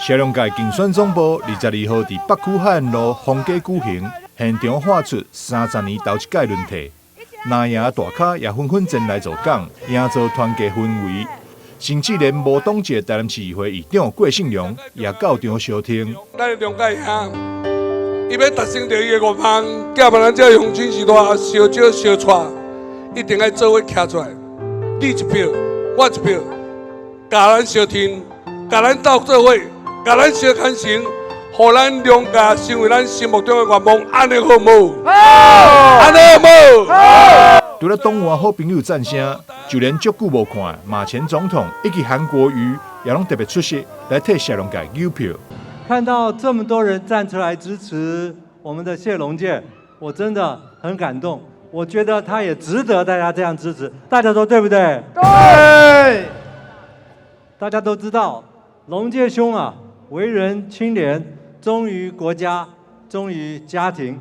謝龍介競選總部22號佇北區海岸路逢甲舉行，現場喊出30年頭一屆輪替，藍營大咖也紛紛前來助講，營造團結氛圍。甚至連無黨籍台南市議會議長郭信良也到場相挺。咱龍介兄，伊欲達成著伊的願望，寄望咱這鄉親序大相招相帶，一定愛做伙徛出來，你一票，我一票，共咱相挺，共咱鬥做伙，共咱相牽成，予咱龍家成為咱心目中的願望，按呢好無？好，按呢好無？好。除了黨外好朋友讚聲，就連足久無看馬前總統以及韓國瑜也攏特別出席來替謝龍介扭票。看到這麼多人站出來支持我們的謝龍介，我真的很感動。我覺得他也值得大家這樣支持，大家說對不對？對。大家都知道，龍介兄啊，為人清廉，忠於國家，忠於家庭。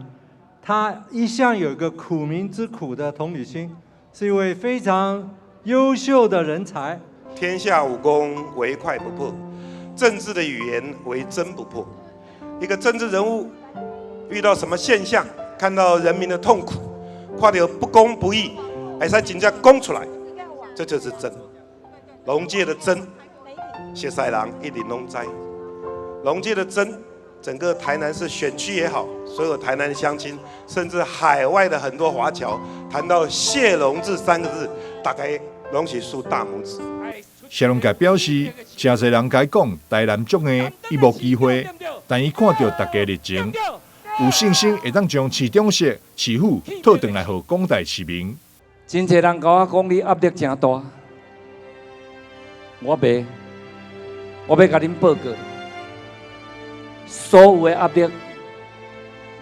他一向有個苦民之苦的同理心，是一位非常優秀的人才。天下武功，唯快不破；政治的語言，唯真不破。一個政治人物遇到什麼現象，看到人民的痛苦，看到不公不義，會使真正講出來，這就是真。龍介的真，熟似人一定攏知。龍介的真，整個台南市選區也好，所有台南鄉親，甚至海外的很多華僑，談到謝龍介三個字，大家攏是豎大拇指。謝龍介表示，誠濟人共伊講台南足硬，伊無機會，但伊看著大家熱情，有信心會當將市長室、市府討轉來予廣大市民。真濟人共我講你壓力誠大，我袂，我欲共恁報告，所有的壓力，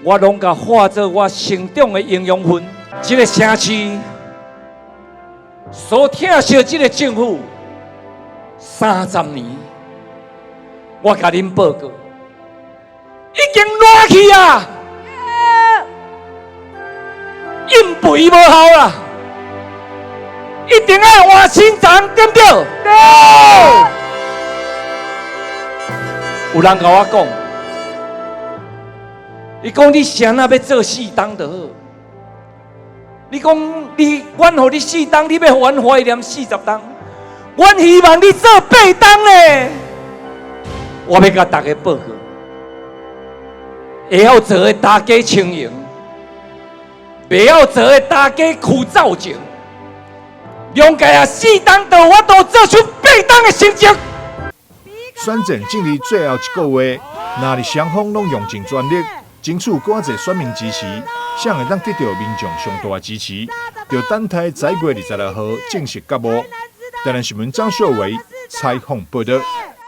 我攏共化做我成長的營養分。這個城市所疼惜這個政府30年，我共恁報告，已經爛去啊！應肥無效啦，一定愛換新人，對毋對？對。有人共我講，伊講你啥若欲做四冬就好。你講你，阮予你四冬，你欲予阮懷念40冬。阮希望你做八冬咧。我欲共大家報告，會曉做的大家輕盈，袂曉做的大家苦造成。龍介啊，四冬就有法度做出八冬的成績。選戰進入最後一個月，若是雙方攏用盡全力，爭取閣較濟選民支持，誰會當得著民眾上大的支持，就等待十一月26號正式揭幕。台南新聞張秀偉採訪報導。